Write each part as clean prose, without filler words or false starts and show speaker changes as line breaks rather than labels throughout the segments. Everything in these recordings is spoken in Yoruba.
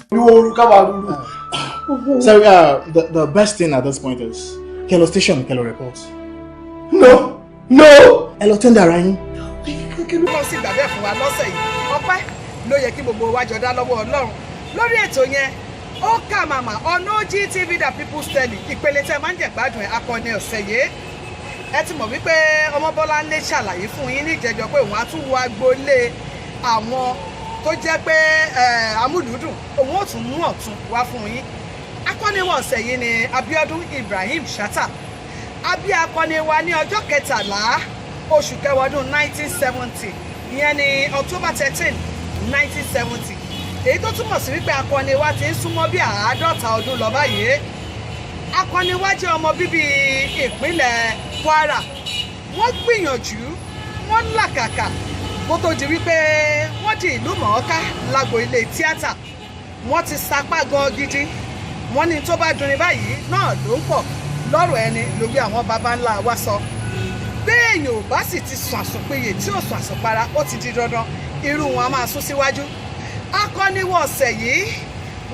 Olúwo ká máa rúru.
So the best thing at this point is kẹ́ lọ station, kẹ́ lọ report.
No, no.
Ẹ lọ tender ara yín.
Ọlọ́run sì gbà bẹ́ẹ̀ fún wa lọ́sẹ̀ yìí. Ọpẹ́ ló yẹ kí gbogbo wa jọ dá lọ́wọ́ Ọlọ́run lórí ètò yẹn. Ó kà màmá ọ̀nà OGTV, the people's telly, ìpele tẹ́ ẹ máa ń jẹ̀gbádùn ẹ̀, akọni ọ̀sẹ̀ yìí. Ẹ ti mọ̀ wípé Ọmọbọ́láńlé ṣàlàyé fún yín ní ìjẹ́jọ́ pé òun á tún wo agboolé àwọn tó jẹ́ pé amúlùúdùn, òun ó tún mú ọ̀tún wá fún yín. Akọni wa ọ̀sẹ̀ yìí ni Abiodun Ibrahim Shatta. Abí akọni wa ní ọjọ́ 13 oṣù kẹwàá ọdún 1970, ìyẹn ní October 13, 1970, èyí tó túmọ̀ sí wípé akọni wa ti ń súnmọ́ bí 50 ọdún lọ báyìí. Akọni wa jẹ́ ọmọ bíbí ìpínlẹ̀ Kwara. Wọ́n gbìyànjú, wọ́n làkàkà kó tó di wípé wọ́n di ìlú mọ̀ọ́ká lágbo ilé tíátà. Wọ́n ti sapá gan gidi. Wọ́n ní tó bá dunni báyìí náà ló ń pọ̀ lọ́rọ̀ ẹni lórí àwọn baba ńlá wa sọ. Béèyàn ò bá sì ti sùn àsùnpìyè, tí ò sùn àsùnpara, ó ti di dandan irú wọn a máa sún síwájú. Akọ́niwọ̀ ọ̀sẹ̀ yìí,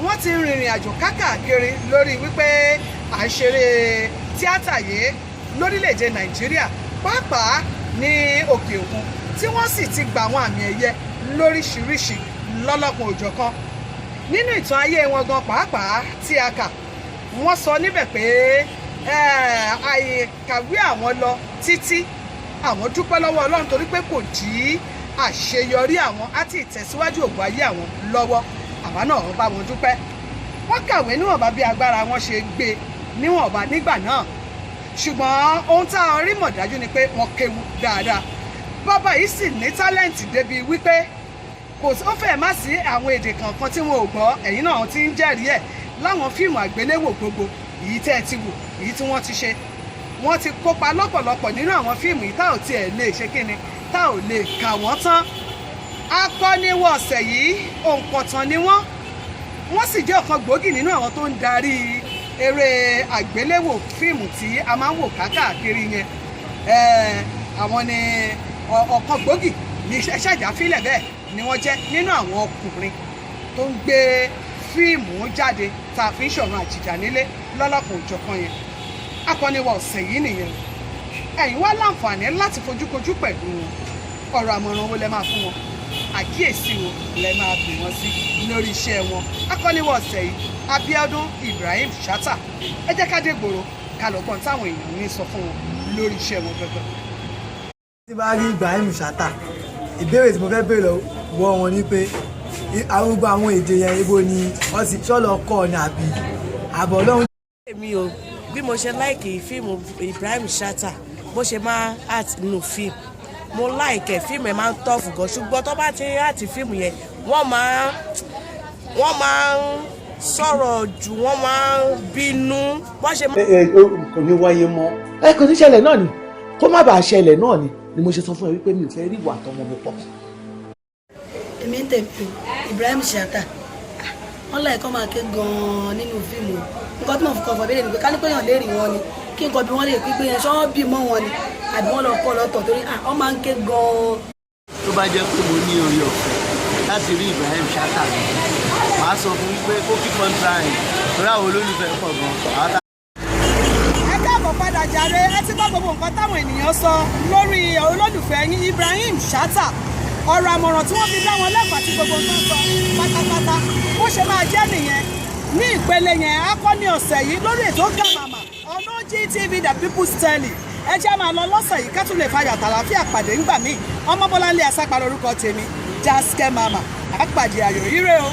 wọ́n ti rìnrìn àjò kákàkiri lórí wípé à ń ṣeré tíátà yìí lórílẹ̀‐èdè Nàìjíríà, pàápàá ní òkè òkun, tí wọ́n sì ti gba àwọn àmì ẹ̀yẹ lóríṣiríṣi lọ́lọ́kan òjọ̀kan. Nínú ìtàn ayé wọn gan pàápàá tí a kà, wọ́n sọ níbẹ̀ pé àìkàwé àwọn lọ títí, àwọn dúpẹ́ lọ́wọ́ Ọlọ́run torí pé kò dí àṣeyọrí àwọn àti ìtẹ̀síwájú ògùn ayé àwọn lọ́wọ́. Àwa náà bá wọn dúpẹ́. Wọ́n kàwé níwọ̀nba bí agbára wọn ṣe gbé níwọ̀nba nígbà náà, ṣùgbọ́n ohun tá a rí mọ̀ dájú ni pé wọ́n kéwu dáadáa. Bàbá yìí sì ní talent débi wípé kò ó fẹ́ẹ̀ má sí àwọn èdè kankan tí wọn ò gbọ́. Ẹ̀yin náà ti ń jẹ́rìí ẹ̀ láwọn fíìmù àgbéléwò gbogbo èyí tẹ́ ẹ ti wò, èyí tí wọ́n ti ṣe. Wọ́n ti kópa lọ́pọ̀lọpọ̀ nínú àwọn fíìmù yìí tá ò tiẹ̀ lè ṣe kíni, tá ò lè kà wọ́n tán. Akọ́niwọ̀ ọ̀sẹ̀ yìí, òǹkọ̀tàn ni wọ́n. Wọ́n sì jẹ́ ọ̀kan gbòógì nínú àwọn tó ń darí eré àgbéléwò fíìmù tí a máa ń wò káàkiri yẹn. Àwọn ni ọ̀kan gbòógì ní ṣàjà fílẹ̀ bẹ́ẹ̀ ni wọ́n jẹ́ nínú àwọn ọkùnrin tó ń gbé fíìmù jáde tá a fi ń ṣọ̀run àjìjà nílé lọ́lọ́kan òjọ̀kan yẹn. Akọniwa ọ̀sẹ̀ yìí nìyẹn. Ẹ̀yin wá láǹfààní láti fojúkojú pẹ̀lú wọn. Ọ̀rọ̀ àmọ̀ràn wo lẹ máa fún wọn? Àkíyèsí wo lẹ máa pè wọ́n sí lórí iṣẹ́ wọn? Akọniwa ọ̀sẹ̀ yìí, Abiodun Ibrahim Shatta. Ẹ jẹ́ ká dé gbòòrò, ká lọ gbọ́n táwọn èèyàn ní sọ fún wọn lórí iṣẹ́ wọn gangan.
Tí bá rí Ibrahim Shatta, ìbéèrè tí mo fẹ́ béèrè lọ́wọ́ wọn ni pé arúgbó àwọn èdè yẹn, ibo ni wọ́n ti ṣọ́lọ́ kọ́ ni àbí àbọ̀ lọ́hùn.
Èmi ò bí mo ṣe like fíìmù Ibrahim Shatta, bó ṣe máa act nínú fíìmù, mo like fíìmù ẹ̀, máa ń tough gan. Ṣùgbọ́n tó bá ti act fíìmù yẹn, wọ́n máa ń sọ̀rọ̀ jù, wọ́n máa ń bínú, wọ́n ṣe.
Ẹ kò ní wáyé mọ́.
Ẹ kò ní ṣẹlẹ̀ náà ni, kó má bàa ṣẹlẹ̀ náà ni mo ṣe sọ fún ẹ wípé mi ò fẹ́ rí ìwà àtọmọ mi pọ̀.
Èmi ń tẹ̀mí o, Ibrahim Shatta, wọ́n láì kọ́ máa ké gan-an nínú fíìmù o. Nǹkan tí mo fi kọ́ fọ́ bẹ́ẹ̀ ni pé ká ní pé yàn léèrè wọn ni kí nǹkan bí wọ́n lè pípé yẹn, ṣé wọ́n bí mọ́ wọn ni àbí wọ́n lọ kọ́ lọ́tọ̀, torí wọ́n máa ń ké gan-an.
Tó bá jẹ́ pé mo ní oore ọ̀fẹ́ láti rí Ibrahim Shatta, màá sọ fún wípé kó keep on trying, torí àwọn olólùfẹ́ pọ̀ gan.
Ẹ káàbọ̀ padà jàre. Ẹ ti gbọ́ gbogbo nǹkan táwọn ènìyàn sọ lórí olólùfẹ́ yín Ibrahim Shatta, ọ̀rọ̀ àmọ̀ràn tí wọ́n fi dá wọn lẹ́kọ̀ọ́ àti gbogbo nǹkan sọ pátápátá. Bó ṣe máa jẹ́ nìyẹn ní ìpele yẹn, akọni ọ̀sẹ̀ yìí lórí ètò Gàmàmà ọ̀nà GTV, the people's telly. Ẹ jẹ́ máa lọ lọ́sẹ̀ yìí, ká tún lè fayọ̀ àtàlàfíà pàdé ńgbà míì. Ọmọbọ́láńlé Asápá lórúkọ tèmi, Jaske Mama. Àpàdé ayọ̀, ire o.